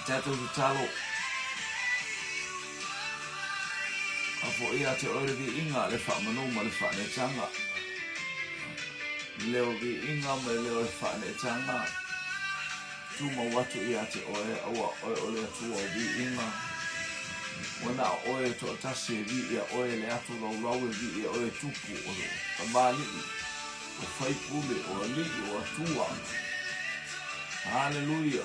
Tatou tatalo. A foi ia te oe le viiga, le faamanu ma le faaneetaga. Leo viiga ma le leo le faaneetaga. Tumau atu ia te oe, aua oe o le Atua o viiga. Ua na o oe e toatasi e viia oe le atu laulau e viia oe e tupu o tamalii, o faipule, o alii, o atua. Haleluia!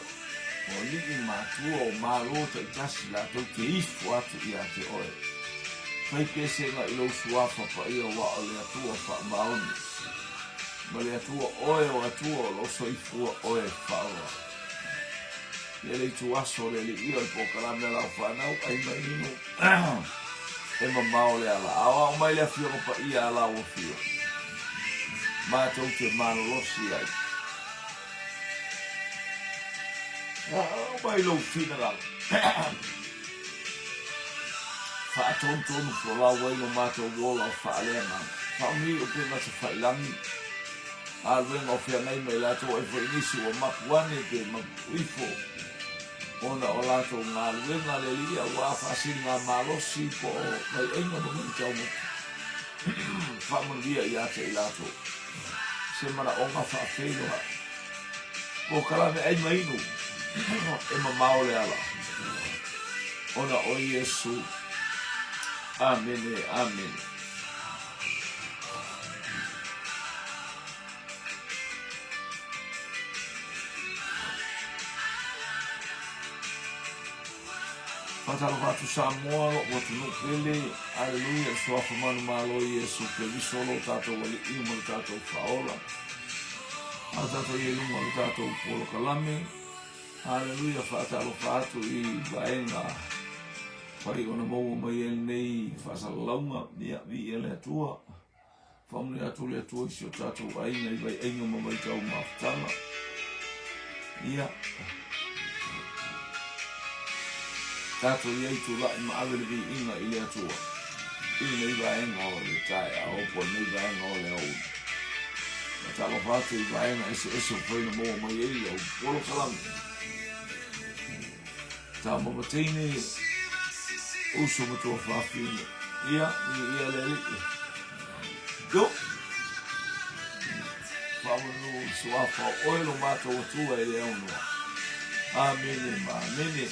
O alii ma atua o malo taitasi latou te ifo atu ia te oe. Fai pesega i lou suafa paia aua o le Atua faamaoni. Ma le Atua oe o Atua o lo o soifua oe faaola. Ia le ituaso o le Alii o le polokalame a lau fanau ai mai inu e mamao le ala. Aoao mai le Afioga Paia a lau Afio matou te malolosi ai. Aumai lou finagalo. Faatonutonu folau ai lo matou ola o faaleagaga. Faamanuia i upega tafailangi, galuega o feagai ma i latou ai foi nisi ua mapu ane pe mapu ifo ona o latou galuega le Alii aua faasiligamalosi po o vaiaiga ma vaitaumafa. Faamanuia ia te i latou se manaoga faafeiloai. Polokalame ai ma inu e mamao le ala ona o Iesu. Amene, amene. Faatalofa atu Samoa, lo'u atunuu pele, Aleluia, le Suafa manumalo o Iesu Keriso lo tatou Alii ma lo tatou Faaola. A o tatou i ai luga o le tatou polokalame, Aleluia, faatalofa atu i vaega fai ona maua mai ai lenei faasalalauga, ia, viia le Atua. Faamanuia atu le Atua i si o tatou aiga i vaiaiga ma vaitau mafutaga. Ia, tatou i ai tulai ma ave le viiga i le Atua i lenei vaega o le taeao po o lenei vaega o le aoauli. Faatalofa atu i vaega eseese ua mafai ona maua mai ai lau polokalame. Tama ma teine, uso ma tuafafine. Ia, viia le Alii. Yo! Faamanu i suafa o oe lo matou Atua e le aunoa. Amene ma amene.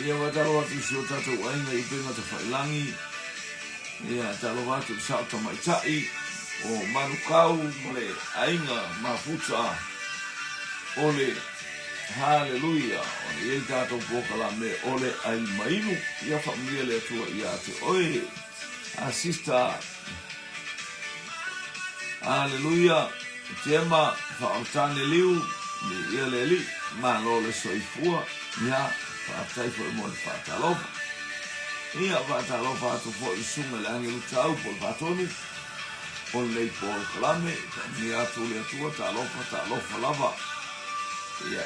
Ia ua talofa atu i si o tatou aiga i upega tafailangi. Ia talofa atu i le sao tamaitai o Manukau ma le aiga mafuta o le Haleluia. O le i ai tatou polokalame o le ai mainu. Ia faamanuia le Atua ia te oe. A sister Aleluia Tema Faaotane Liu Viia le Alii Malo le soifua Ia faafetai foi mo le faatalofa Ia faatalofa atu foi i Susuga i le Agelu Tau po o le Faatonu o lenei polokalame Faamanuia atu le Atua Talofa talofa lava Ia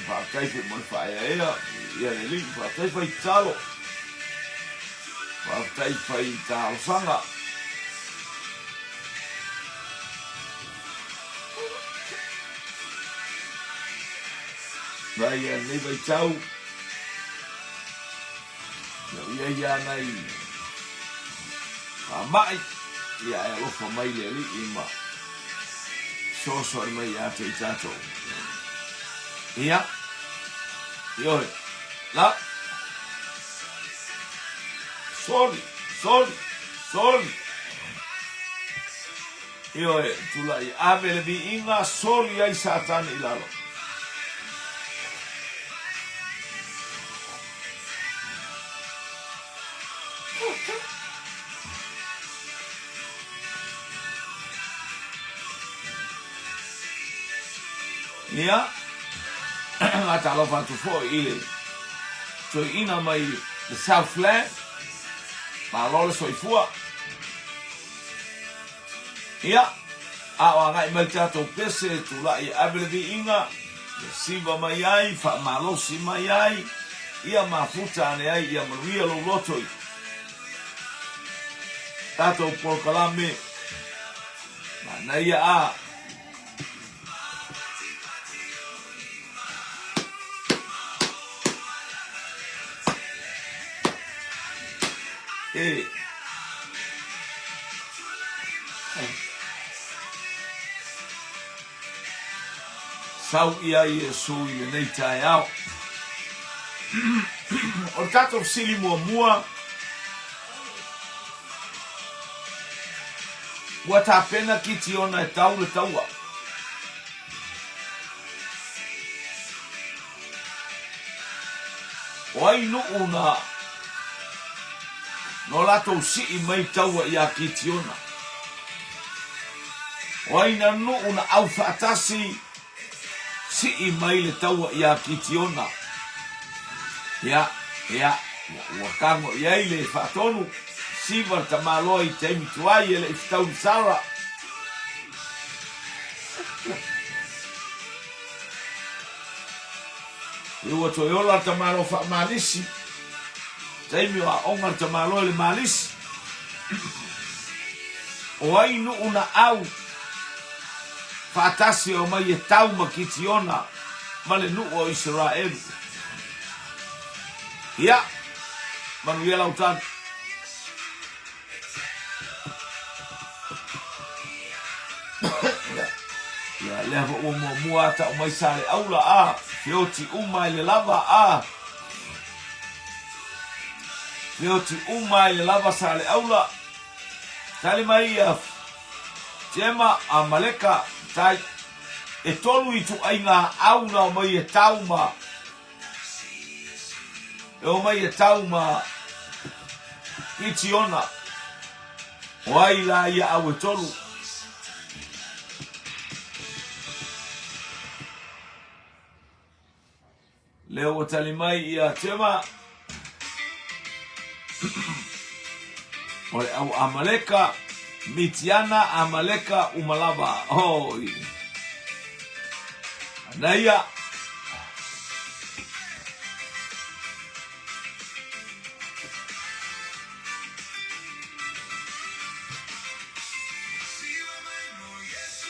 faafetai foi mo le faaeaea Viia le Alii Faafetai fai tatalo Faafetai fai talosaga. Mai ia lenei vaitau, le o i ai ia nai faamai, ia e alofa mai le Alii ma fesoasoani mai ia te i tatou. Ia, ioe, la. Soli, soli, soli. Ioe, tulai ave le viiga, soli ai Satani i lalo. Ia, faatalofa atu foi i le toeaina mai le Southland, malo le soifua. Ia, a o agai mai le tatou pese, tulai e ave le viiga, ia siva mai ai, faamalosi mai ai. Ia mafuta ane ai ia manuia lou loto i tatou polokalame. Manaia a. E. Sau ia Iesu i lenei taeao. O le tatou fesili muamua, ua tapena Kitiona e tau le taua. O ai nuu na no latou sii mai taua iā Kitiona? O ai na nuu na au faatasi sii mai le taua iā Kitiona? Ia, ia, ua tago i ai le faatonu, siva le tamaloa i taimi tuai e le i fetau i Sara. Ia ua toe ola le tamaloa faamalisi, taimi o aoga le tamaloa i le malisi. O ai nuu na au faatasi e omai e tau ma Kitiona ma le nuu o Isaraelu? Ia, manuia lau tali. Ia, lea foi ua muamua a tau mai Saleaula a, feoti uma i le lava a, feoti uma i le lava Saleaula, tali mai ia Tema a Maleka, tai, e tolu ituaiga au na omai e tau ma, E omai e tau ma Kitiona, o ai la ia au e tolu? Lea ua tali mai ia Tema, o le au Amaleka, Mitiana, Amaleka, uma lava. Oi. Anaia.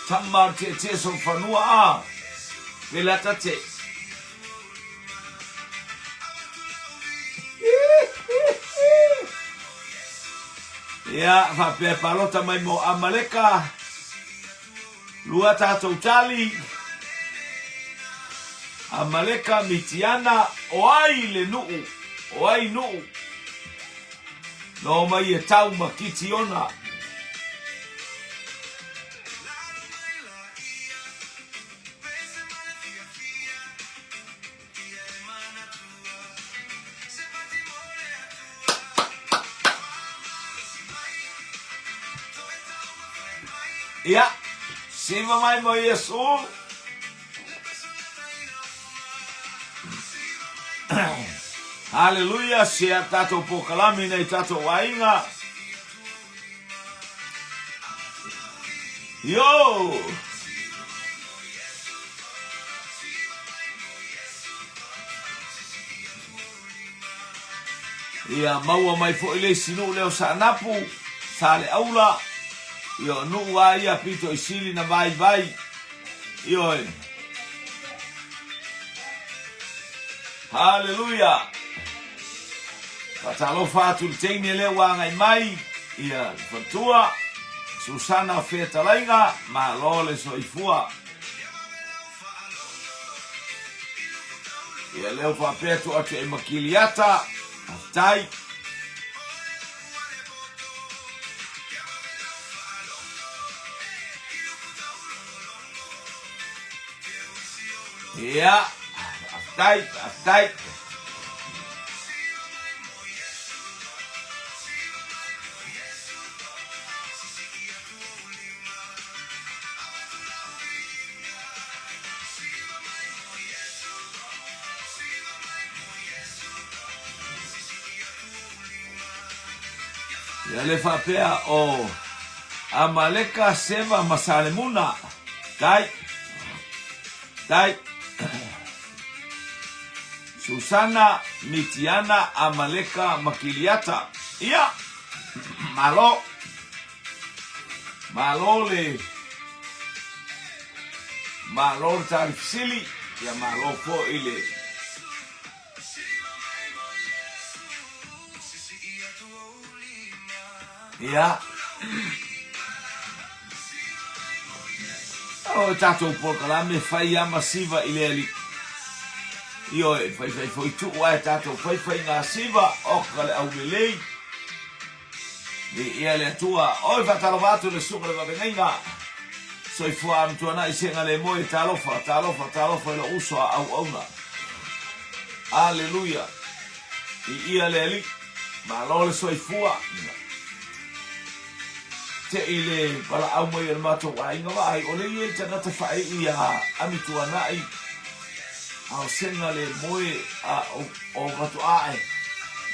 Tama tietie so fanua a Pela tate. Ia, faapea e palota mai mo Amaleka. Lua tatou tali. Amaleka, Mitiana, o ai le nuu, o ai nuu. Na omai e tau ma Kitiona. Ia, siva mai mo Iesu. Haleluia, sea tatou polokalame nei tatou aiga. Yo! Ia maua mai foi le isi nuu lea o Saanapu, Saleaula, ia o nuu a ia pito i sili na vaivai. Ioe. Haleluia! Faatalofa atu i le teine lea ua agai mai, ia le faletua, Susana Fetalaiga, malo le soifua. Ia lea ua faapea tuu atu i ma Kiliata, faafetai. Ia, faafetai, faafetai. Ia le faapea o Amaleka, Seva ma Salemuna. Tai. Tai. Susana, Mitiana, Amaleka ma Kiliata. Ia, malo. Malo le Malo le tali fesili, ia malo foi le Ia. O tatou polokalame fai a masiva i le alii. Ioe, faifai foi tuu ae tatou faifai ngā siva oka le aulelei. Viia le Atua. Oi faatalofa atu le susuga le vavegaiga. Soifua amtuanai sega le moe talofa, talofa, talofa i lou uso a auauna. Aleluia. Viia le Alii. Malo le soifua. Te i le valaau mai o le matou aiga vaai o le ia i tagata faaiu ia Amituanai a o sega le moe a o Matuaae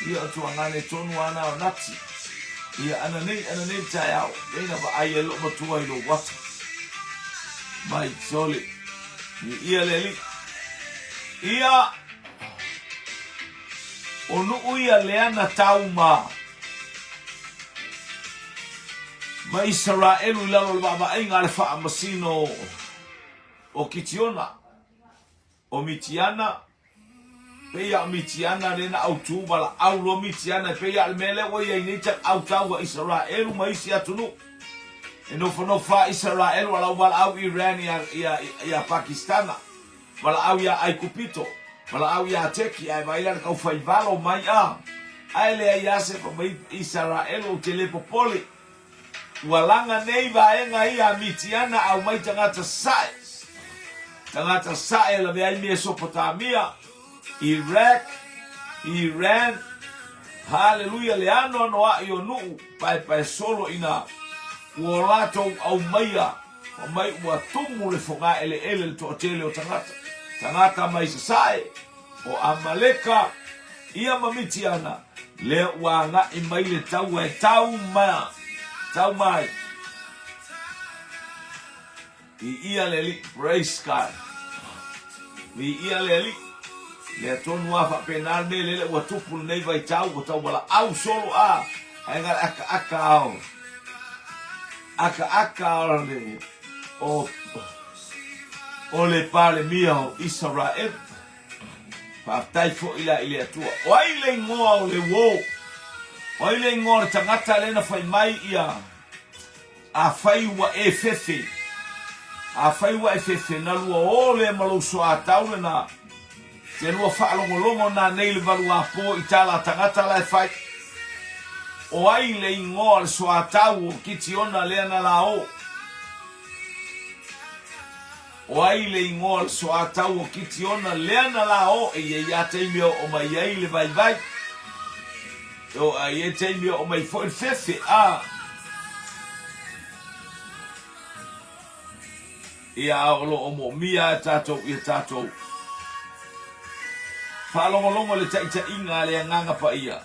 ia o tuagane tonu ana o Nati ia ana nei ana nei taeao nei na vaai ai lou matua i lou ata mai sole ia le alii ia O nuu ia lea na tau ma ma Isaraelu i lalo o le vaavaaiga a le faamasino o Kitiona, o Mitiana, pei a o Mitiana lea na autu valaau loa Mitiana, e pei a o le mea lea ua i ai nei taau tau a Isaraelu ma isi atunuu. E nofonofo a Isaraelu a lau valaau Iran ia, ia, ia Pakistana. Valaau iā Aikupito, valaau iā Teki, ae vaai la le taufai valo mai a, ae leai lava se fai mai Isaraelu ou te le popole. Ua laga nei vaega ia a Mitiana aumai tagata sae, tagata sae e lavea ai Mesopotamia, Iraq, Iran, haleluia le anoanoai o nuu paepae solo ina ua latou aumaia Fai mai ua tumu le fogaeleele le toatele o tagata, tagata mai Sasae, o Amaleka, ia ma Mitiana, lea ua agai mai le taua e tau ma, tau mai. Viia le Alii, praise God. Viia le Alii. Lea tonu a faapena le mea lele ua tupu lenei vaitau, ua tau valaau solo a, ae na le akaaka ao. Akaaka o le, o, o le Palemia o Isaraelu. Faafetai foi la i le Atua. O ai le igoa o le uo? O ai le igoa o le tagata lea na fai mai ia, Afai ua e fefe, afai ua e fefe, na lua o lea ma lou soatau lena, te lua faalogologo nanei le valuapo i tala a tagata la e fai. O ai le igoa o le soatau o Kitiona lea na la o? O ai le igoa o le soatau o Kitiona lea na la o? E i ai lava taimi e oo mai ai le vaivai. E oo ai ai taimi e oo mai foi le fefe, a. Ia, a o lo o moomia e tatou ia tatou faalogologo i le taitaiga a le Agaga Paia.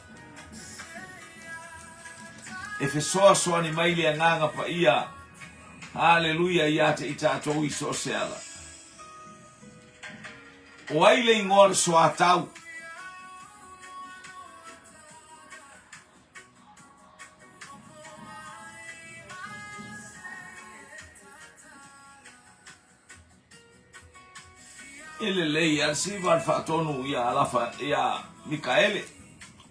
E fesoasoani mai le Agaga Paia, haleluia, ia te i tatou i so o se ala. O ai le igoa o le soatau? E lelei a le siva le faatonu ia Alafa ia Mikaele.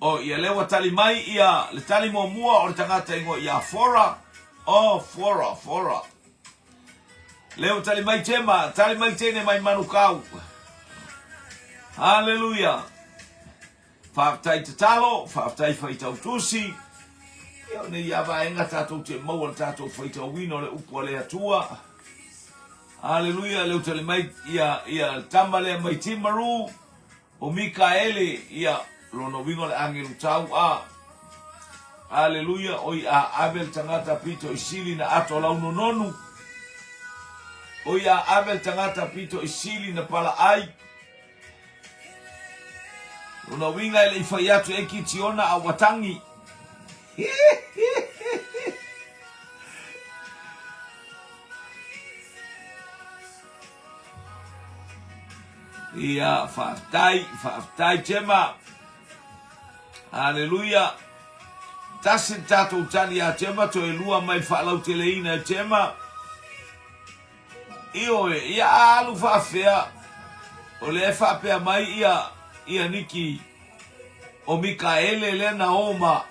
O ia lea ua tali mai ia le tali muamua o le tagata ingoa ia Fora. O Fora, Fora. Lea ua tali mai Tema, tali mai Tene mai Manukau. Haleluia. Faafetai tatalo, faafetai faitau tusi. Ia o nei lava vaega tatou te maua le tatou faitauina o le upu a le Atua. Aleluia, lea ua tali mai ia, ia le tama lea mai Timaru, o Mikaele, ia, lona uiga o le agelu tau a. Aleluia, oi a ave le tagata pito i sili na ato lau nononu. Oi a ave le tagata pito i sili na pala ai. Lona uiga e le i fai atu e Kitiona a ua tangi. Ia, faafetai, faafetai Gemma. Haleluia. Tasi le tatou tali ia Gemma, toe lua mai le faalauteleina e Gemma. Ioe, ia a alu faafefea, o lea e faapea mai ia, ia Niki, o Mikaele lea na o ma,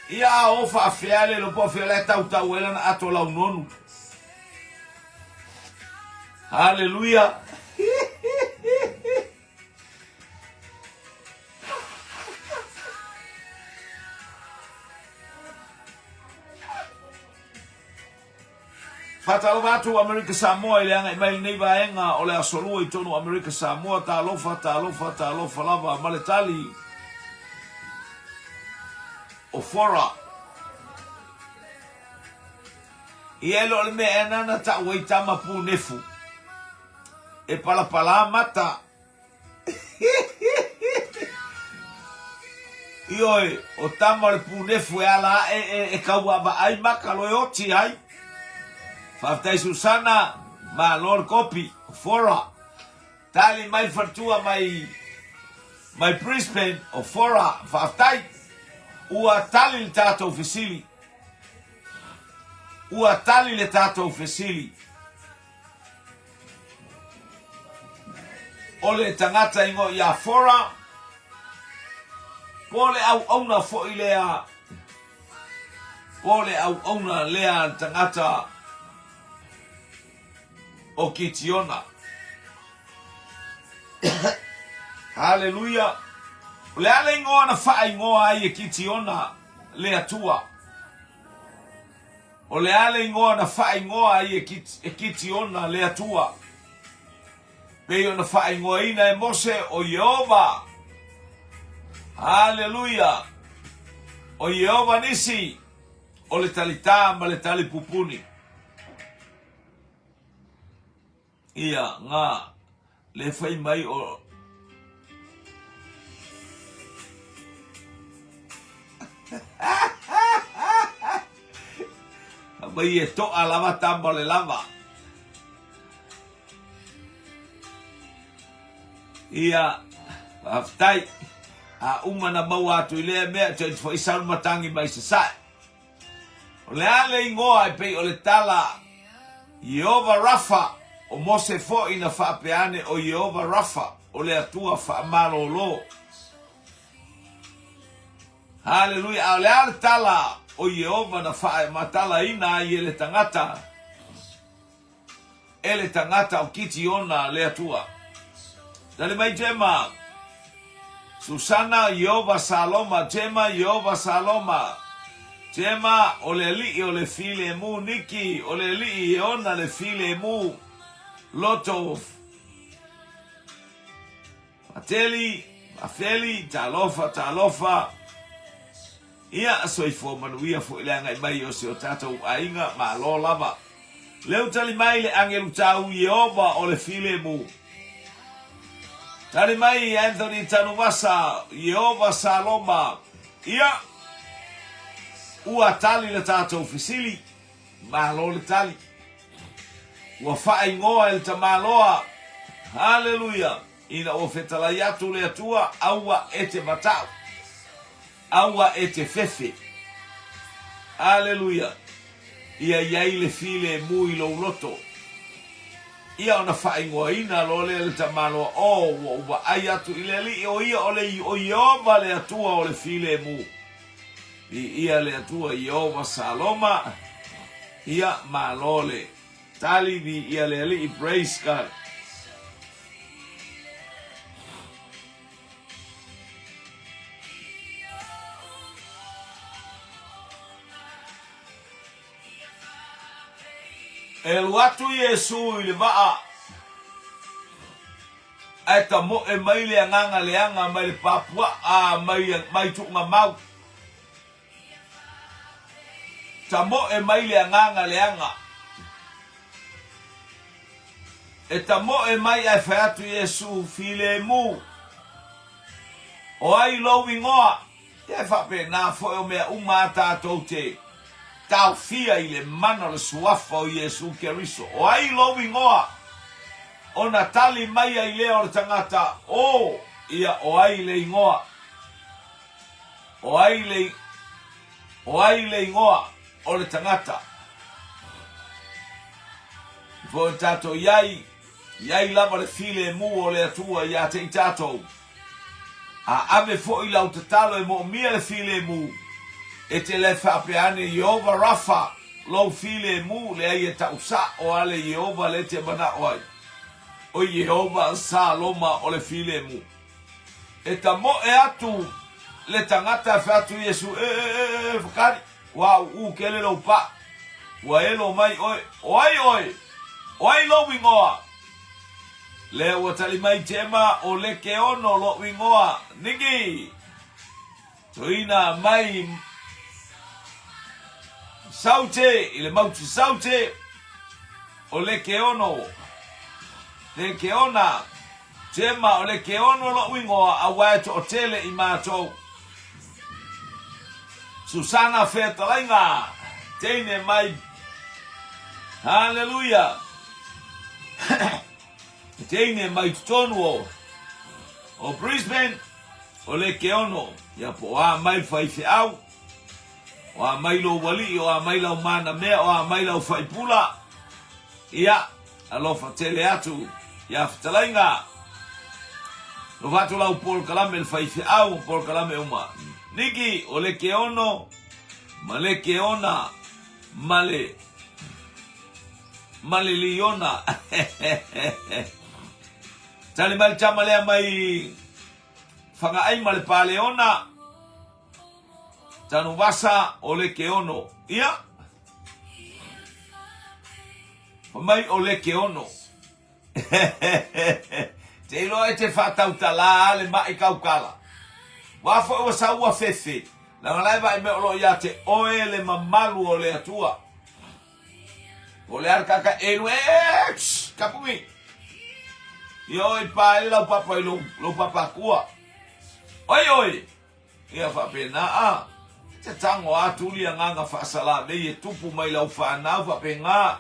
ia a o faafefea le iloa po o fea la e tautau ai lana ato launonu. Haleluia. Faatalofa atu Amerika Samoa i le agai mai lenei vaega o le Aso Lua i totonu o Amerika Samoa. Talofa, talofa, talofa lava ma le tali o Fora. Ia e le o le mea ea na tau ai tama punefu e palapala mata. Ioe, o tama o le punefu e ala ae e, e kauaavaai maka loe oti ai. Faafetai Susana, malo le kopi, o Fora. Tali mai le faletua mai mai Brisbane, o Fora, faafetai. Ua tali le tatou fesili. Ua tali le tatou fesili. O le tagata ingoa ia Fora, po o le auauna foi lea, po o le auauna lea a le tagata o Kitiona. Haleluia! O le a le ingoa na faaingoa ai e Kitiona le Atua? O le a le igoa na faaigoa ai e Kitiona le Atua? Pei ona faaigoaina e Mose o Ieova. Haleluia! O Ieova Nisi, o le talitā ma le talipupuni. Ia, ngā, le whai mai o... Mai e to'a lava tama o le lava. Ia, faafetai. A uma na maua atu i lea mea, toe foi sau le matangi mai Sasae. O le a le igoa e pei o le tala Ieova Rafa, o Mose foi na faapea ane o Ieova Rafa, o le Atua faamalolo. Haleluia! A o le a le tala o Ieova na faamatalaina ai e le tagata? E le tagata o Kitiona le Atua. Tali mai Jema, Susana, Ieova, Saloma, Jema, Ieova, Saloma, Jema, o le alii o le filemu, Niki, o le alii e ona le filemu, Loto, Fateli, Fafeli, talofa, talofa. Ia, soifua manuia foi le agai mai o si o tatou aiga, malo lava. Leu tali mai le agelu tau Ieova o le filemu. Tali mai Anthony Tanuvasa, Ieova Saloma. Ia, ua tali le tatou fesili. Malo le tali. Ua faaingoa e le tamaloa. Haleluia! Ina ua fetalai atu le Atua, aua e te matau, aua e te fefe. Aleluia! Ia i ai le filemu i lou loto. Ia ona faaingoaina loa lea le tamaloa, O, ua ou vaai atu i le Alii, o ia o le, o Ieova le Atua o le filemu. Viia le Atua Ieova Saloma. Ia, malo le tali, viia le Alii, praise God. E alu atu Iesū i le vaa, ae tamoe mai le agaga leaga mai le papuaa mai, mai tuugamau. Tamoe mai le agaga leaga. E tamoe mai ae fai atu Iesu, Filemu, o ai lou igoa? Ia e faapena foi o mea uma a tatou te taofia i le mana o le suafa o Iesu Keriso. O ai lou igoa? Ona tali mai ai lea o le tagata, O, ia, o ai le igoa? O ai le, o ai le igoa o le tagata? I foi ona tatou i ai, i ai lava le filemu o le Atua ia te i tatou. A ave foi lau tatalo e moomia le filemu, e te le faapea ane, Ieova Rafa, lou filemu, leai e tau sa'o a le Ieova le te mana'o ai, o Ieova Saloma o le filemu. E tamoe atu le tagata e fai atu Iesu, E, e, e, e, whakaari, ua uu kele lou pa, ua elo mai oe, o ai oe? O ai lou ingoa? Lea ua tali mai Tema, O Lekeono loʻu igoa, Niki! Toina mai Saute i le mauti Saute, o Lekeono. Lekeona, Tema, o Lekeono loʻu igoa, aua e toʻatele i matou. Susana Fetalaiga, teine mai. Haleluia! Teine mai totonu o o Brisbane, o Lekeono, ia po o a mai le faifeau, o a mai lou alii, o a mai lau manamea, o a mai lau faipula, ia, Alofa tele atu ia Fetalaiga. Alofa atu lau polokalame le faifeau ma polokalame uma. Niki o le Keono ma le Keona ma le ma le Liona. Tali mai le tama lea mai Fagaai ma le Paleona. Tanuvasa o le Keono. Ia. Fai mai o Lekeono. Te iloa e te faatautalā a le maʻi kaukala. Ua foi ua sau ua fefe, leaga la e vaai mai o lo o ia te oe le mamalu o le Atua. Po o le a le kaka elu e, tsh, kapumi. Ia oi pa e lau papa i lou, lou papa akua. Oi oi! Ia faapena a, te tango atu li agaga faasalamei e tupu mai lau fanau faapena.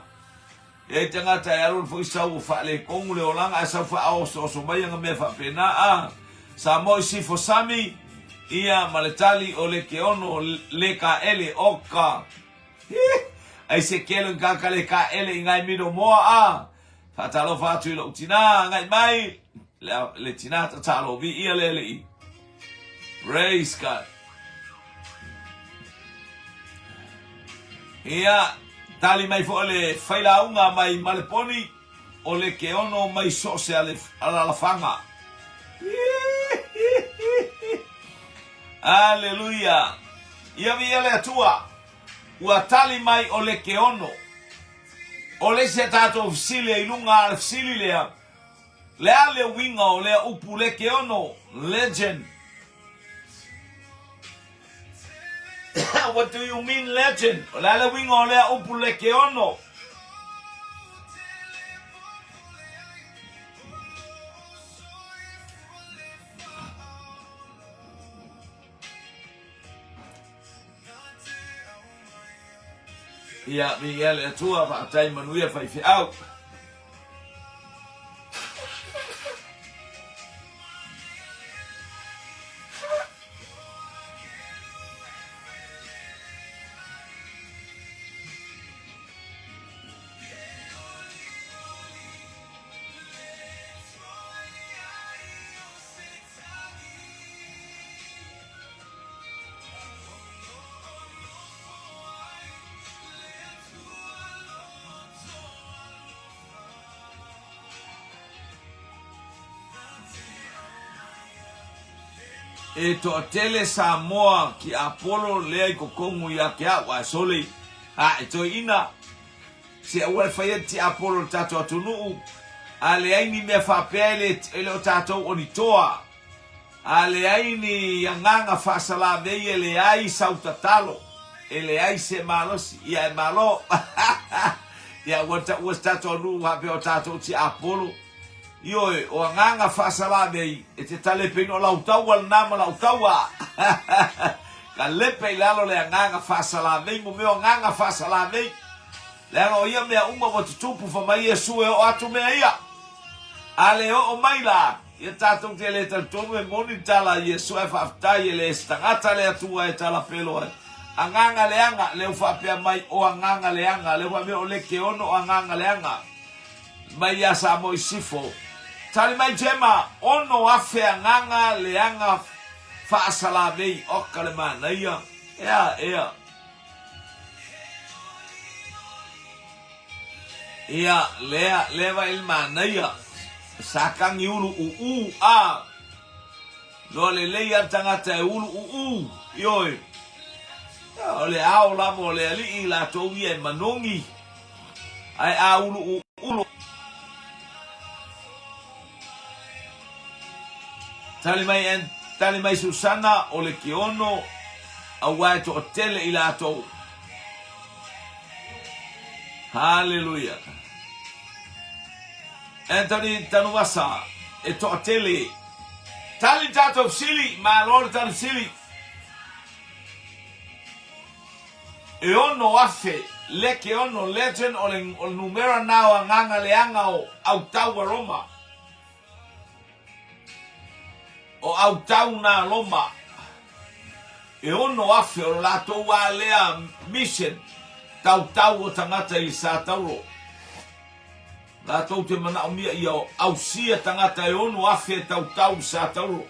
E ai tagata e alu foi sau o faaletonu le olaga ae sau faaosooso mai aga mea faapena a. Samoa i sifo sami, ia ma le tali o le keono le kaele oka. Hi! Ai se kelo i kaka le kaele i ngai mino moa a. Faatalofa atu i lou tinā, agai mai, le, le tinā tatalo, viia le Alii. Praise God. Ia, tali mai foi le failauga mai Maleponi, o le Keono mai so o se alalafaga. Aleluia. Ia viia le Atua. Ua tali mai o le Keono. O le isi a tatou fesili i luga a le fesili lea, le a le uiga o lea upu lekeono, legend? What do you mean legend? O le a le uiga o lea upu lekeono? Ia, viia le Atua, faafetai manuia faifeau. E toatele Samoa ki Apolo lea i kokongu ia ke au ae sole a e toeina se aua e fai atu ti Apolo le tatou atunuu a leai ni mea faapea e le, e le o tatou o ni toa A leai ni agaga faasalamei e leai sau tatalo, e leai se malosi, ia e malo. Ia ua taua se tatou nuu faapea o tatou tiapolo. Ioe, o agaga faasalamei e te talepeina o lau taua lena ma lau taua. Ka lepe i lalo le agaga faasalamei mo mea o agaga faasalamei. Leaga o ia mea uma ua tutupu fa mai Iesu e oo atu mea ia. A le oo mai la, ia tatou te le talitonu e moni le tala a Iesu ae faafetai e le se tagata le Atua e tala pelo ai. Agaga leaga, lea ua faapea mai o agaga leaga, lea ua faapea o lekeono o agaga leaga. Mai ia Samoa i Sisifo. Tali mai Gemma, 6,000 agaga leaga faasalamei, oka le manaia, ea ea. Ia, lea, lea vai le manaia. Sa tangi ulu uu a. Loa lelei a le tagata e ulu uu, ioe. O le ao lava o le alii latou ia e manogi. Ae a ulu uu Tali mai en, tali mai Susana o le Keono, aua e toatele i latou. Haleluia. Anthony Tanuvasa, e toatele. Tali tatou fesili, malo le tali fesili. E 6,000 le Keono legend o le, o le numera na o agaga leaga o autau a Roma. O autau nā Roma, e 6,000 o le latou a lea mission tautau o tagata i le sa tauro. Latou te manaomia ia ausia tagata e 6,000 e tautau i le sa tauro.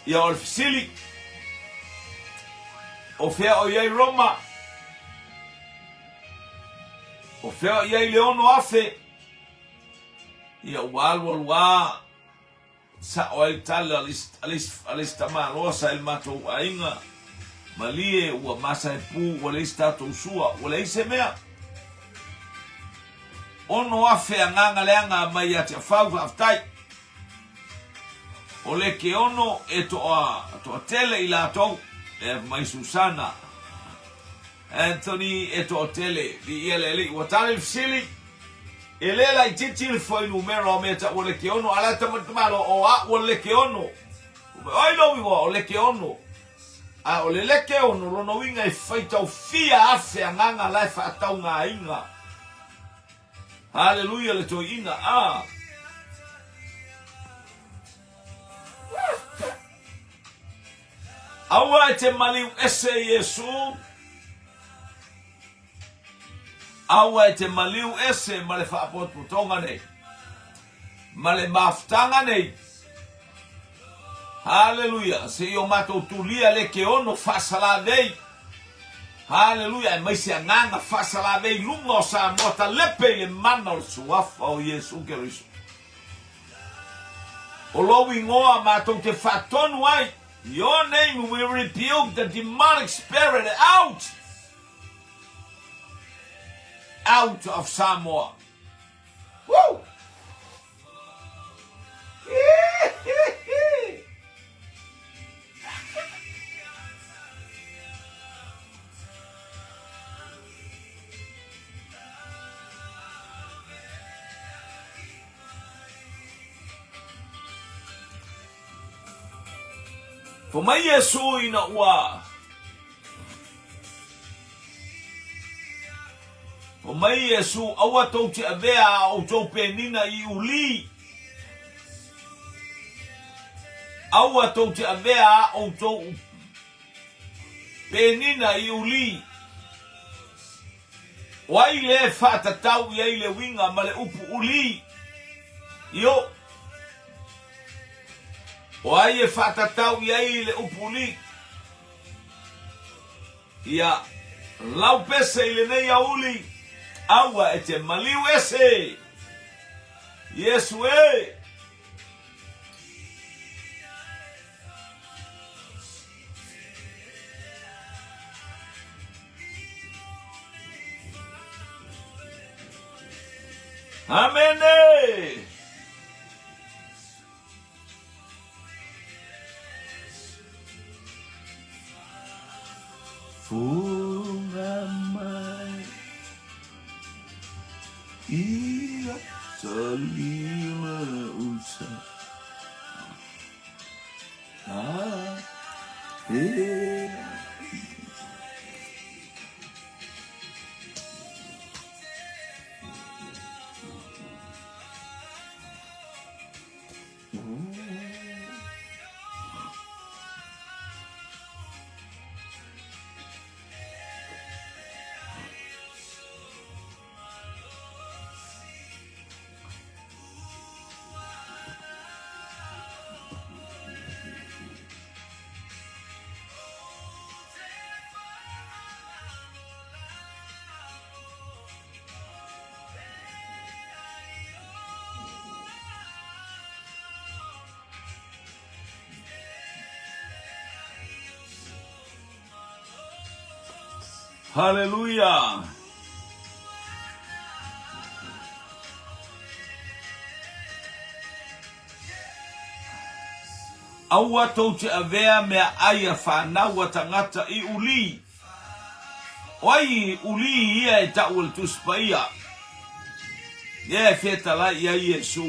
Ia o le fesili, o fea o i ai Roma? O fea o i ai le 6,000? Ia ua alualu a sa'o ai le tala a le isi tamaloa sa i le matou aiga, Malie ua masae pū ua leai se tatou sua, ua leai se mea. 6,000 agaga leaga mai ia Tiafau, faafetai. O le Keono e toa, toatele i latou, e mai Susana. Anthony e toatele, viia le Alii. Ua tali le fesili, e le laitiiti le fuainumera o mea taua le Keono, a la tamatamalo o a'u o le Keono. Oi lou igoa o le Keono. A o le Lekeono, lona uiga e faitau fia afe agaga la e faataugaina. Haleluia le toeaina a. Aua e te maliu ese Iesu. Aua e te maliu ese ma le faapotopotoga nei, ma le mafutaga nei. Haleluia! Se i o matou tulia le ke ono faasalavei. Haleluia! Aemaise agaga faasalavei i luga o Samoa talepe i le mana o le Suafa o Iesu Keriso. O lou igoa matou te faatonu ai. Your name we rebuke the demonic spirit out! Out of Samoa. Woo! Fai mai Iesu ina ua Fai mai Iesu, Aua tou te avea a outou penina i uli. Aua tou te avea a outou penina i uli. O ai le faatatau i ai le uiga ma le upu uli? Io. O ai e faatatau i ai le upu uli? Ia laupese i lenei aouli, aua e te maliu ese. Iesu e! Amene! Funga mai i Atalima uta. Ah, eh. Haleluia! Aua tou te avea meaai a fanau a tagata i uli. O ai uli ia e tau e le Tusi Paia? Lea e fetalai i ai Iesu.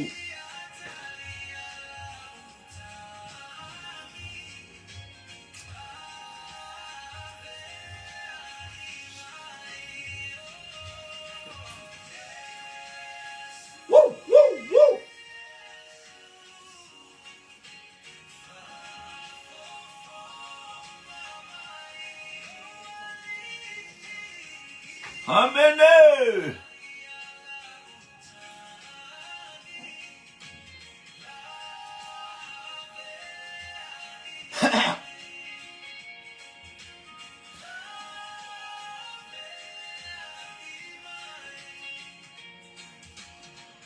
Woo, woo, woo. Amene!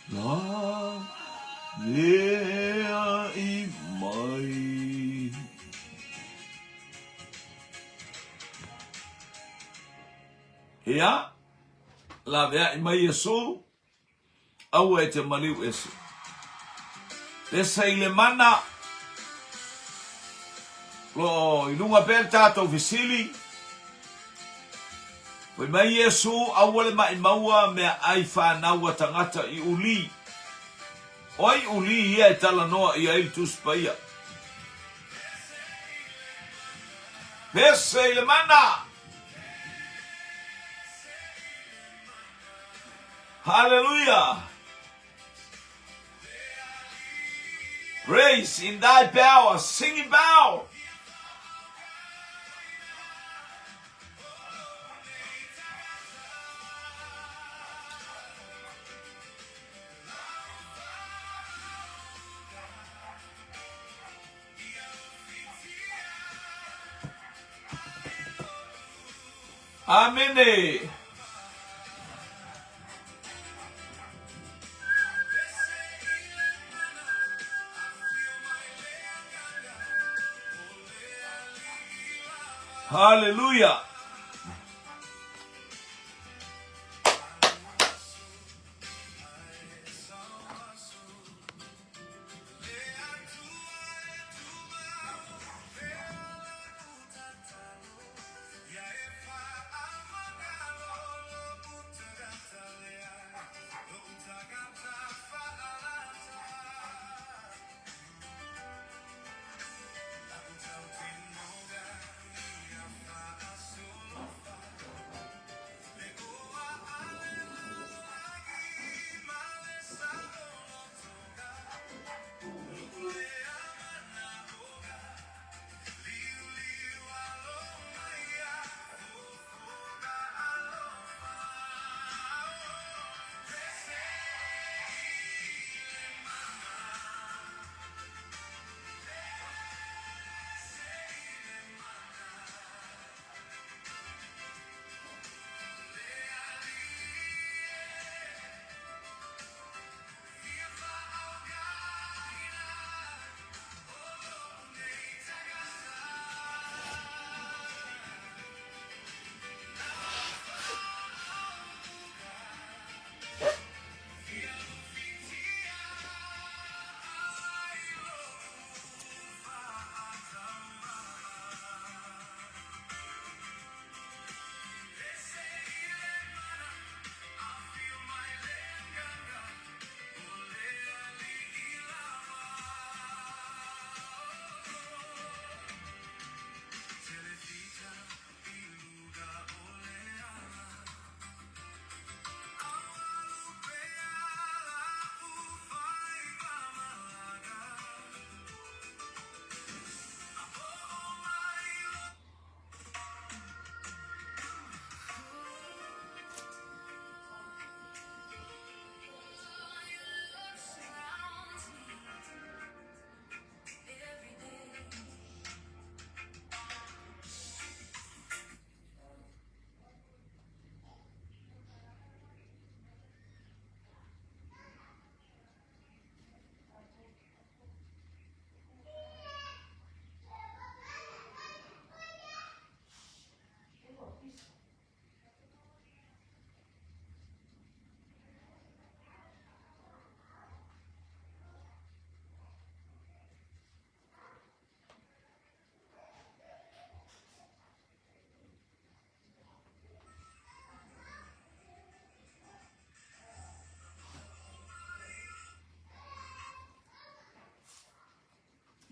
La lea i mai. Ia, laveai mai Iesu, aua e te maliu ese. Pese i le mana, lo i luga pea le tatou fesili, Fai mai Iesu, Aua le maʻimaua meaʻai fanau a tagata i uli. O ai uli ia e talanoa ʻia ai le Tusi Paia? Pese i le mana! Haleluia! Praise in thy power, singing power. Amene. Hallelujah.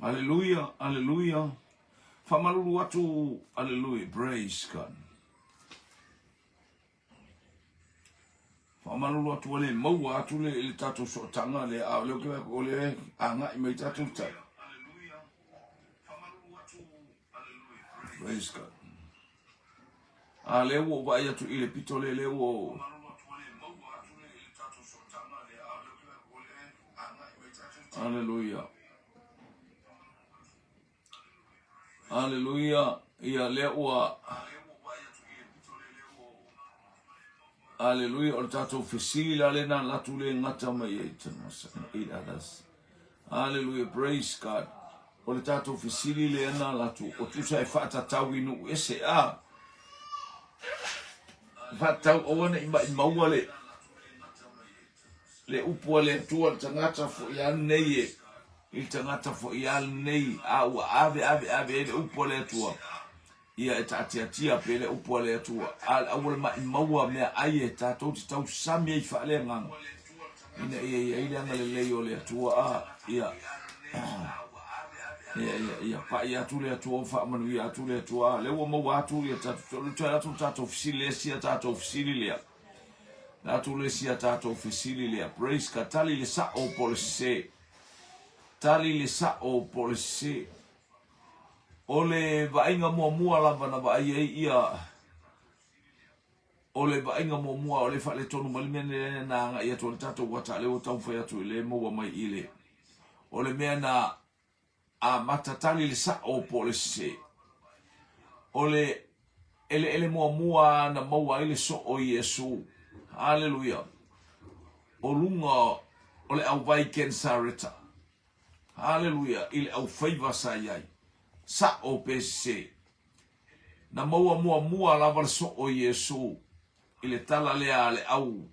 Aleluia, aleluia. Faamalulu atu, aleluia, praise God. Faamalulu atu ua le maua atu le, le tatou sootaga lea, a o lea ou te vaai atu o lea e agai mai tatou tali. Praise God. A lea ua ou vaai atu i le pito lea, lea ua ou... Aleluia. Aleluia. Ia lea ua... Aleluia. O le tatou fesili la lena latu le gata mai ai. Eight others. Aleluia. Praise God. O le tatou fesili lea na latu. O tusa e faatatau i nuu ese a. Faatatau aua ne i maumau le le upu a le Atua i le tagata foi a lenei e, i le tagata foi a lenei, a ua ave ave ave ai le upu a le Atua, ia e taatiatia pea le upu a le Atua, a le aua le maimau mea ai e tatou te tausami ai faaleagaga, ina ia i ai le agalelei o le Atua, a, ia, ia, ia, ia pai atu le Atua, faamanuia atu le Atua, a lea ua maua atu ia tatou, toe atu le tatou fesili lea, sia tatou fesili lea. Le atu le isi a tatou fesili lea. Praise God. Tali le sa'o po o le sese. Tali le sa'o po o le sese. O le vaaiga muamua lava na vaai ai ia o le vaaiga muamua o le faaletonu mai le mea lea na agai atu ai le tatou ata lea ua taumafai atu i le maua mai i le o le mea na amata tali le sa'o po o le sese. O le eleele muamua na maua ai le soo o Iesu. Haleluia. O luga o le auvai Kenesareta. Haleluia. I le aufaiva sa i ai. Sa'o pe sese. Na maua muamua lava le soo o Iesu i le tala lea a le au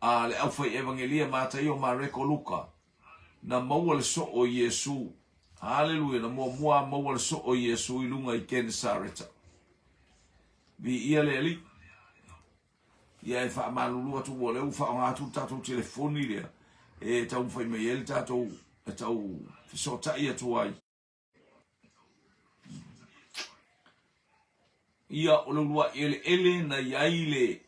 a le aufai evangelia Mataio, Mareko, Luka. Na maua le soo o Iesu. Haleluia, na muamua lava maua le soo o Iesu i luga i Kenesareta. Viia le Alii. Ia e faamalulu atu ua lea ua faaaoga atu le tatou telefoni lea e taumafai mai ai le tatou e tau fesootai atu ai. Ia, o le uluai eleele na i ai le,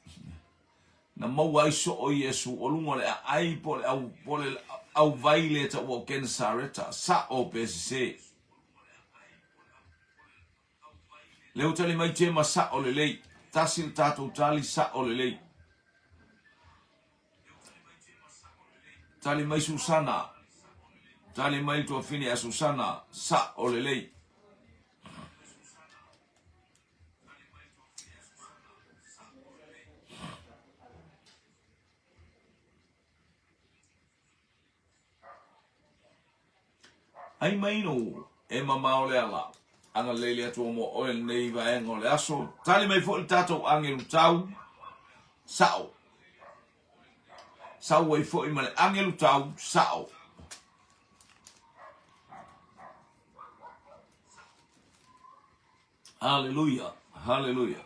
na maua ai soo Iesu o luga o le aai po o le au, po o le auvai lea e taua o Kenesareta, sa'o pe sese. Lea ua tali mai Jema sa'o lelei, tasi le tatou tali sa'o lelei. Tali mai Susana, tali mai le tuafine a Susana, sa'o lelei. Ai mai no e mamao le ala, agalelei le Atua mo oe lenei vaega o le aso. Tali mai foi le tatou agelu tau, sa'o. Sau ai foi ma le agelu tau, sa'o. Haleluia, haleluia.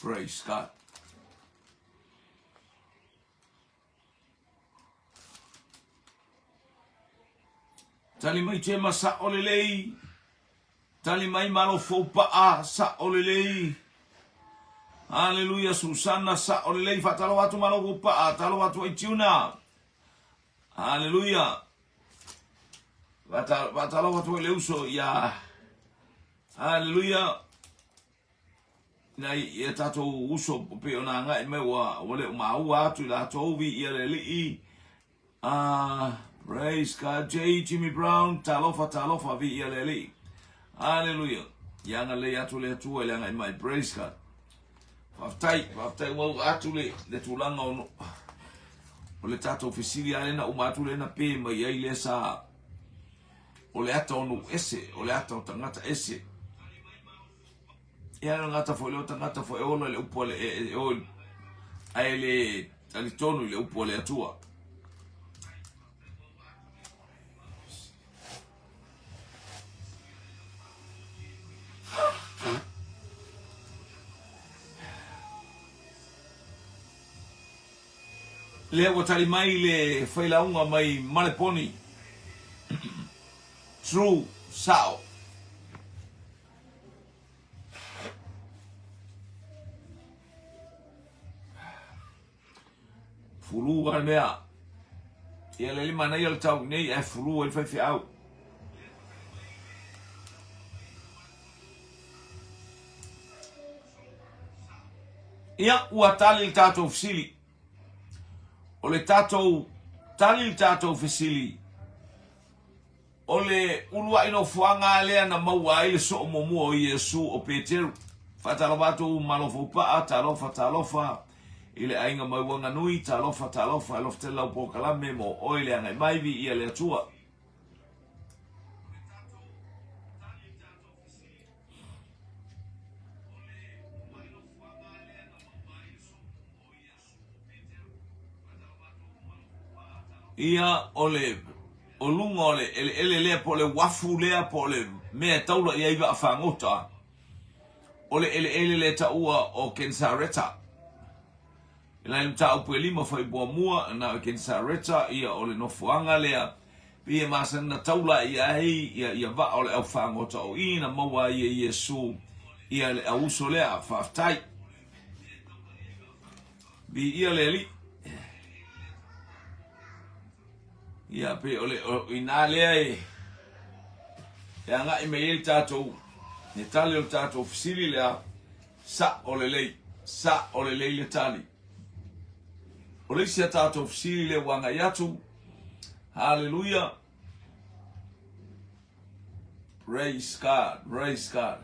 Praise God. Tali mai Tema sa'o lelei. Tali mai Malo fou pa'a sa'o lelei. Haleluia Susana sa'o lelei faatalofa atu Malo fou pa'a talofa atu ai Tiuna. Haleluia. Faatalofa atu ai le uso ia Haleluia. Nai ia tatou uso pei ona agai mai ua ua le o maua atu i latou viia le Alii. Ah, praise God. J. Jimmy Brown, talofa, talofa, viia le Alii. Hallelujah. Ia agalelei atu le Atua i le agai mai. Praise God. Faafetai, faafetai ua u'a atu le, le tulaga o, o le tatou fesili a lena uma atu lena pe mai ai lea sa o le ata o nuu ese, o le ata o tagata ese. Ia le gata foi lea o tagata foi e ola i le upu a le e, e, o ae le talitonu i le upu a le Atua. Lea ua tali mai le failauga mai Maleponi. True, sao. Fulu lava le mea. Ia le manaia le tau nei ae fulu ai le faifeau. Ia, ua tali le tatou fesili. O le tatou tali le tatou fesili. O le uluai nofoaga lea na maua ai le soo muamua o Iesu o Peteru. Faatalofa atu Malo Foupaa, talofa talofa i le aiga mai Wanganui, talofa talofa, alofa tele lau polokalame mo oe le agai mai, viia le Atua. Ia, o le, o luga o le eleele lea po o le uafu lea po o le mea e taula i ai vaafagota, o le eleele lea e taua o Kenesareta. E lai le mataupu e lima fai muamua, na o Kenesareta, ia o le nofoaga lea, pei e masani na taula i ai ia, ia vaa o le aufagota o i na maua ai e Iesu ia le auuso lea. Faafetai. Viia le Alii. Ia, pei o le, o inā lea e, e agai mai ai le tatou, le tali o le tatou fesili lea, sa'o lelei, sa'o lelei le tali. O le isi a tatou fesili lea ua agai atu, haleluia, praise God, praise God.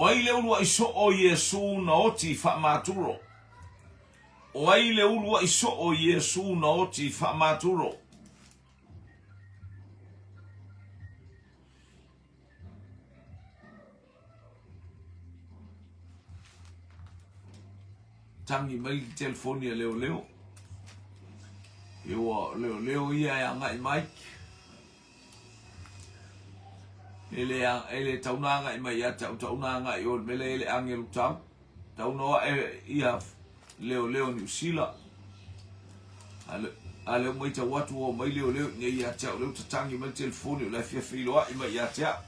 O ai le uluai soo o Iesū na oti faamaturo? O ai le uluai soo o Iesū na oti faamaturo? Tangi mai le telefoni a leoleo. E ua leoleo ia e agai mai. E le, e le tau na agai mai ia te au, tau na agai o le mele e le agelu tau. Tau na oa e ia leoleo Niu Sila. A lea ua matau atu ua omai leoleo i inei ia te au, lea ua tatagi mai le telefoni o la e fia feiloai mai ia te au.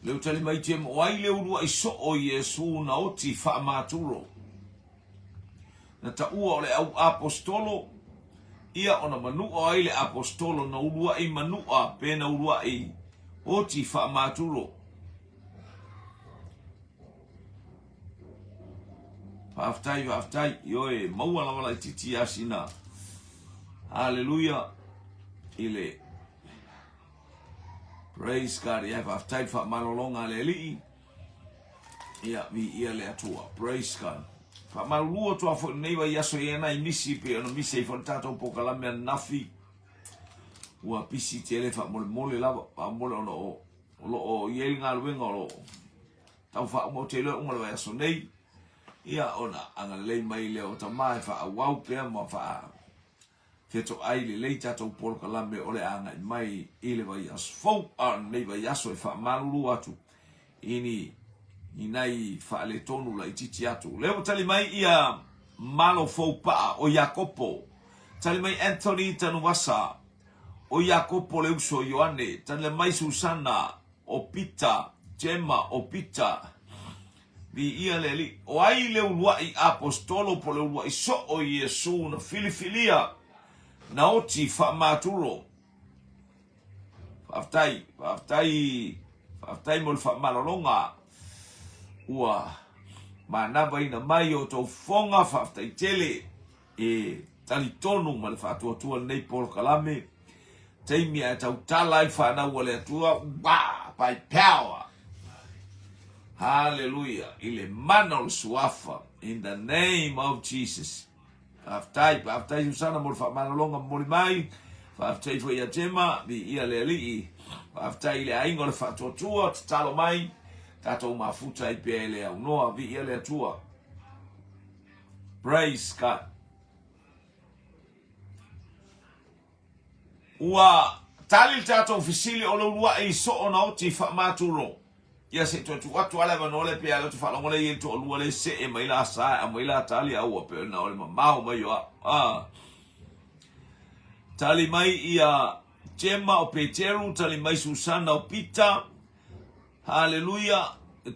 Leu tali mai te mo ai le uluai soo o Iesu na oti faamaturo. Na taua o le au apostolo, ia ona manua ai le apostolo na uluai manua pe na uluai oti faamaturo. Faafetai, faafetai. Ioe, maua lava laitiiti ia sina. Haleluia. I le Praise God. Ia, faafetai le faamalologa a le Alii. Ia, viia le Atua. Praise God. Faamalulu atu lava foi lenei vaiaso i nai misi pei ona misi ai foi le tatou polokalame ananafi. Ua pisi tele faamolemole lava, faamolemole ona o o lo o i ai le galuega o lo o tau faauma ou te iloa e uma le vaiaso nei, ia ona agalelei mai lea o tama e faaauau pea ma faa fetoai lelei tatou polokalame o le a agai mai i le vaiaso fou. A o lenei vaiaso e faamalulu atu i ni i nai faaletonu laitiiti atu. Lea ua tali mai ia Malo Foupaa o Iakopo, tali mai Anthony Tanuvasa, O Iakopo le uso o Ioane, tali mai Susana, o Pita, Jema, o Pita. Viia le Alii. O ai le uluai aposetolo po o le uluai soo o Iesu na filifilia na oti faamaturo? Faafetai, faafetai, faafetai mo le faamalologa ua manavaina mai o outou fofoga. Faafetai tele. E talitonu ma le faatuatua lenei polokalame, taimi ae tautala ai fanau a le Atua, wa, by power. Haleluia! I le mana o le Suafa, in the name of Jesus. Faafetai, faafetai Susana mo le faamalologa momoli mai. Faafetai foi ia Gemma, viia le Alii. Faafetai i le aiga o le faatuatua, tatalo mai, tatou mafuta ai pea i le aunoa, viia le Atua. Praise God. Ua tali le tatou fesili o le uluai soo na oti faamaturo. Ia se i toe tuu atu lava le avanoa lea pe a lea ou te faalogo lea e i ai le toalua lea e see mai la sa e aumai la tali a ua pei ona o le mamao mai o au. Ah. Tali mai ia Jema o Peteru, tali mai Susana o Pita. Haleluia.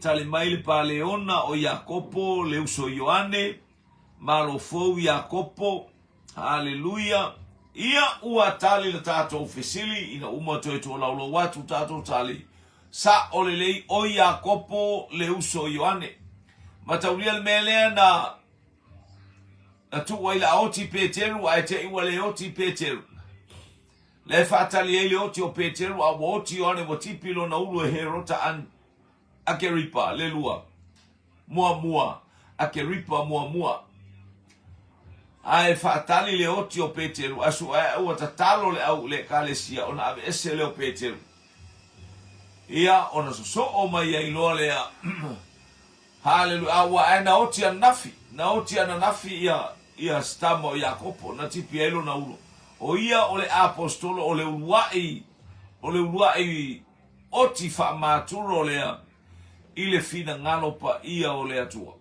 Tali mai le Paleona o Iakopo, le uso Ioane. Malo fou Iakopo. Haleluia. Ia ua tali le tatou fesili ina uma toe tolaulau atu tatou tali. Sa'o lelei o Iakopo le uso o Ioane. Mataulia le mea lea na na tuu ai la oti Peteru ae te i ua le oti Peteru. Le faatali ai le oti o Peteru a ua oti Ioane ua tipi lona ulu e Herota an Akeripa le lua. Muamua, Akeripa muamua. Ae faatali le oti o Peteru, ae suaea ua tatalo le au i le Ekalesia ona aveese lea o Peteru. Ia, ona sosoo mai ai loa lea. Haleluia. A ua ae na oti ananafi, na oti ananafi ia, ia si tama o Iakopo, na tipi ai lona ulo. O ia o le aposetolo o le uluai, o le uluai oti faamaturo lea i le finagalo paia o le Atua.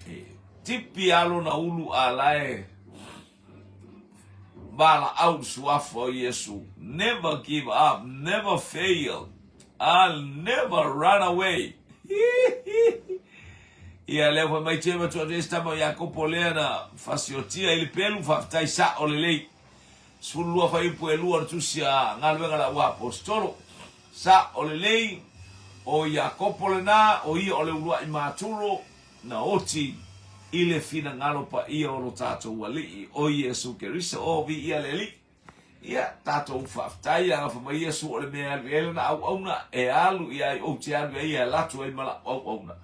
E tipi a lona ulu a la e valaau le suafa o Iesu. Never give up, never fail, I'll never run away. Ia lea fai mai Jema tu atu tama o Iakopo lea na fasiotia i le pelu, faafetai sa'o lelei. 12 fuaiupu e lua o le tusi a Galuega a le Auaposetolo. Sa'o lelei, o Iakopo lena, o ia o le uluai maturo na oti i le finagalo paia o lo tatou Alii, o Iesu Keriso. O, viia le Alii! Ia, tatou faafetai, agafa mai Iesu o le mea e alu i ai lana auauna, e alu i ai, ou te alu i ai, e alu atu ai ma la'u auauna.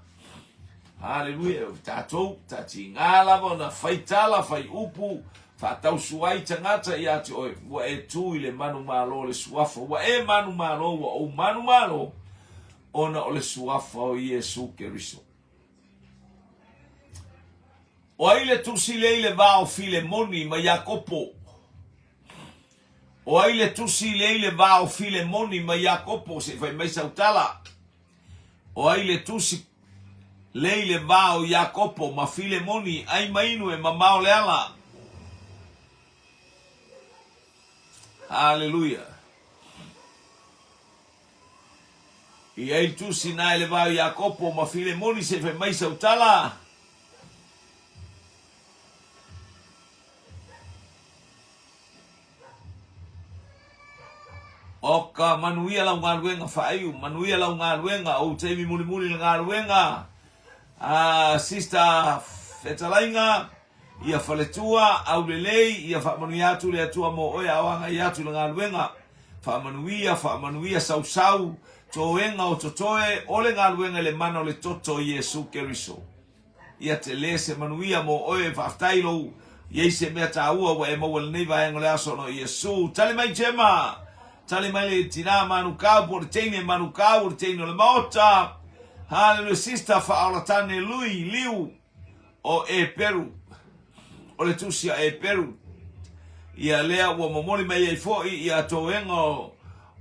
Haleluia, o tatou, ta tiga lava ona fai tala, fai upu, faatausu ai tagata ia te oe, ua e tu i le manumalo o le Suafa, ua e manumalo, ua ou manumalo, ona o le Suafa o Iesu Keriso. O ai le tusi lea i le va o Filemoni ma Iakopo? O ai le tusi lea i le va o Filemoni ma Iakopo? Se i fai mai sau tala. O ai le tusi lea i le va o Iakopo ma Filemoni, ai ma inu e mamao le ala? Haleluia. I ai le tusi na i le va o Iakopo ma Filemoni, se i fai mai sau tala. O ka manuia lau galuega faaiu, manuia lau galuega, ou taimi mulimuli le galuega. Uh, sister Fetalaiga, ia faletua, aulelei, ia faamanuia atu le Atua mo oe a o agai atu le galuega. Faamanuia, faamanuia sausau, toega o totoe, o le galuega i le mana o le toto Iesu Keriso. Ia tele se manuia mo oe, faafetai lou i ai se mea taua ua e maua i lenei vaega o le aso ona o Iesu. Tali mai Gemma, tali mai le tina manukau po o le teine manukau o le teine o le maota. Hallelujah sister Faaolatane Lui Liu o Eperu, o le tusi a Eperu. Ia lea ua momoli mai ai foi ia toega o,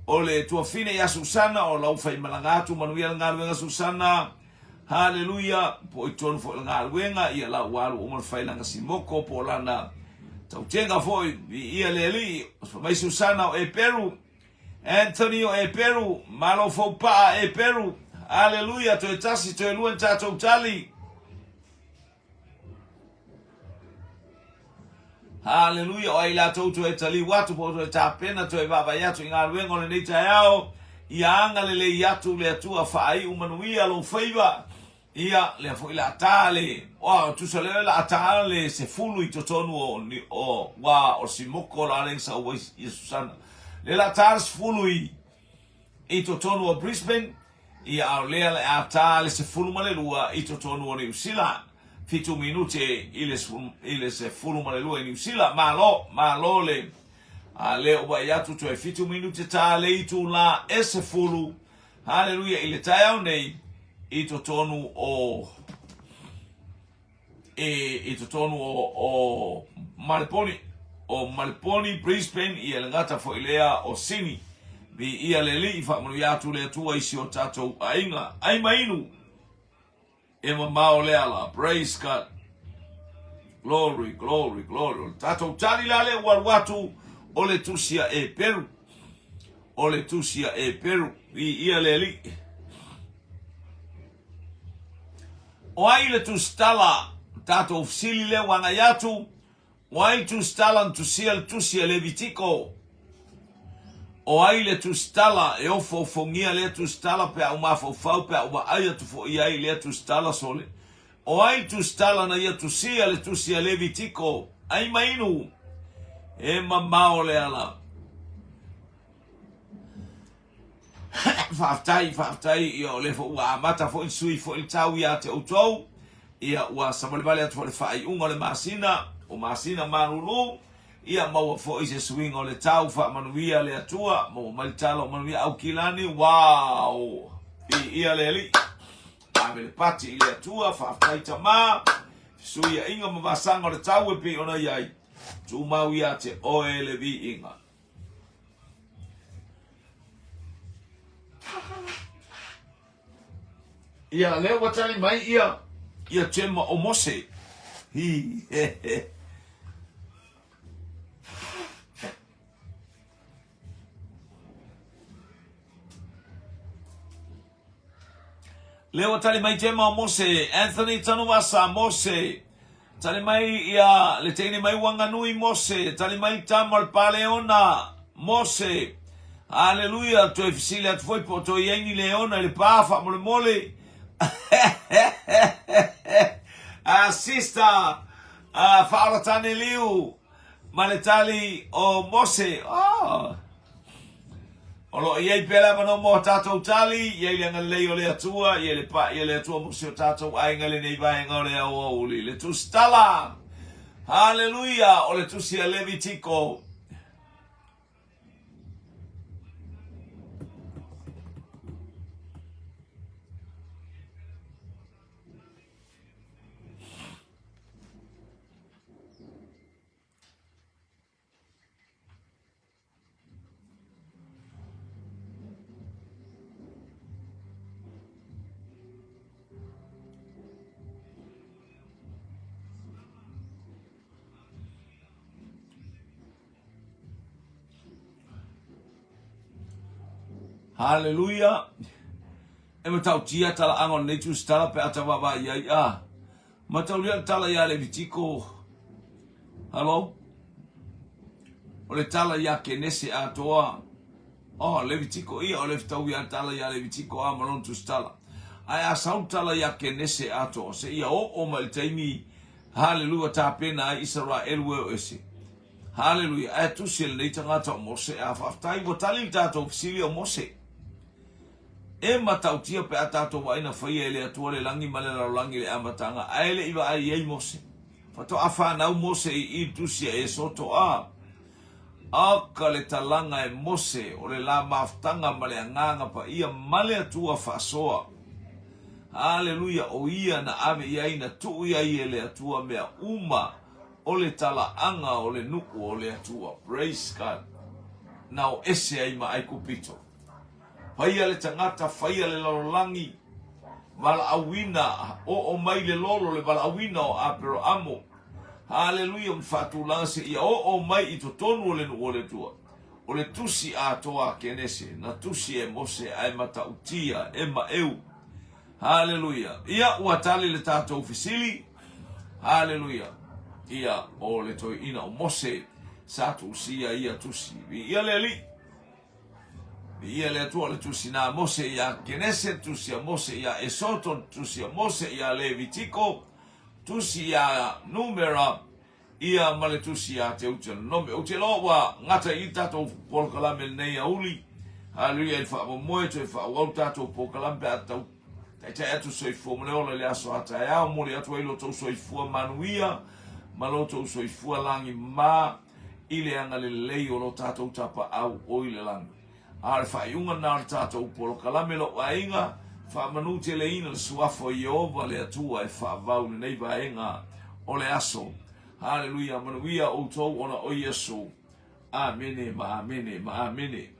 o le tuafine ia Susana o lau faimalaga atu manuia le galuega Susana. Haleluia! Po o i totonu foi o le galuega, ia la ua alu uma le failaga simoko po o lana tautega foi, viia le Alii. Fai mai Susana o Eperu, Anthony o Eperu, Malo Foupaa Eperu, Haleluia, toe tasi, toe lua ni tatou tali. Haleluia, o ai latou toe taliu atu po o toe tapena, toe vaavaai atu i galuega o lenei taeao, ia agalelei atu le Atua faaiu manuia lou faiva. Ia, lea foi la ta le, o, tusa lea la ta le 10 i totonu o, o, wa, o Simoko la leng sa ua ia Susana. Le la ta le 10 i, i totonu o Brisbane. Ia a o lea le a ta le 12 i totonu o Niu Sila. 7 minute i le 12 i Niu Sila. Malo, malo le a lea ua vaai atu toe 7 minute ta le itulā e 10. Haleluia i le taeao nei i totonu o e, i totonu o, o Maleponi, o Maleponi, Brisbane, ia le gata foi lea o Sini. Viia le Alii, faamanuia atu le Atua i si o tatou aiga. Ai ma inu, e mamao le ala. Praise God. Glory, glory, glory. O le tatou tali la lea ua alu atu o le tusi a Eperu. O le tusi a Eperu. Viia le Alii. O ai le tusitala, tatou fesili lea ua agai atu, o ai le tusitala na tusia le tusi a Levitiko? O ai le tusitala e ofoofogia lea tusitala pe a ou mafaufau pe a ou vaai atu foi i ai i lea tusitala sole? O ai le tusitala na ia tusia le tusi a Levitiko? Ai ma inu, e mamao le ala. Faafetai, faafetai, ia o lea foi ua amata foi sui foi le tau ia te outou. Ia ua savalivali atu foi le faaiuga o le masina, o masina malulu. Ia maua foi se suiga o le tau, faamanuia le Atua, maua mai le tala o manuia Aukilani, wow! Viia le Alii. Ave le pati i le Atua, faafetai tama, fesuiaiga ma vasaga o le tau e pei ona i ai, tumau ia te oe le viiga. Ia, lea ua tali mai ia, ia Tema o Mose. Hi, he, he. Lea ua tali mai Tema o Mose, Anthony Tanuvasa, Mose, tali mai ia le teine mai Wanganui, Mose, tali mai tama o le Paleona, Mose, Aleluia, toe fesili atu foi po o toe i ai ni leona i le pā faamolemole. Ah, sister, ah, Faaola Tane Liu, ma le tali o Mose. Oh. O lo o i ai pea le avanoa mo a tatou tali, i ai le agalelei o le Atua, i ai le paʻi a le Atua mo si o tatou aiga i lenei vaega o le aoauli. Le Tusitala! Haleluia! O le tusi a Levitiko. Haleluia. E matautia talaaga o lenei tusitala pe a ta vaavaai i ai. A mataulia le tala ia Levitiko. Hello? O le tala ia Kenese atoa. Oh, Levitiko ia, o le fetaui a tala ia Levitiko a ma lona tusitala. Ae a sau le tala ia Kenese atoa, seia oo mai le taimi, haleluia, tapena ai Isaraelu e o ese. Haleluia, ae tusi e lenei tagata o Mose, a faafetai ua tali le tatou fesili o Mose. E matautia pe a tatou vaai na faia e le Atua le lagi ma le lalolagi i le amataga, ae le i vaai i ai Mose. Faatoa fanau Mose i i le tusi a Esoto a. Oka le talaga e Mose o le la mafutaga ma le Agaga Paia ma le Atua faasoa. Aleluia, o ia na ave i ai na tuu i ai e le Atua mea uma o le talaaga o le nuu o le Atua. Praise God. Na o ese ai ma Aikupito. Faia le tagata, faia le lalolagi, valaauina, oo mai le lolo le valaauina o Aperoamo. Haleluia, ma faatulaga seia oo mai i totonu o le nuu o le Atua. O le tusi atoa a Kenese, na tusi e Mose ae matautia e maeu. Haleluia. Ia, ua tali le tatou fesili. Haleluia. Ia, o le toeaina o Mose sa tusia ia tusi. Viia le Alii. Viia le Atua o le tusi na Mose ia Kenese, tusi a Mose ia Esoto, tusi a Mose ia Levitiko, tusi ia Numera, ia ma le tusi ia Teuteronome. Ou te iloa ua gata i i le tatou polokalame lenei aoauli. Haleluia i le faamoemoe toe faaauau tatou polokalame pe a tau taitai atu le soifua ma le ola i le aso a taeao. Momoli atu ai lo outou soifua manuia ma lo outou soifua lagima i le agalelei o lo tatou Tapaau o i le lagi. A o le faaiuga lena o le tatou polokalame lou aiga, faamanuteleina le Suafa o Ieova le Atua e faavau i lenei vaega o le aso. Haleluia, manuia outou ona o Iesu. Amene ma amene ma amene.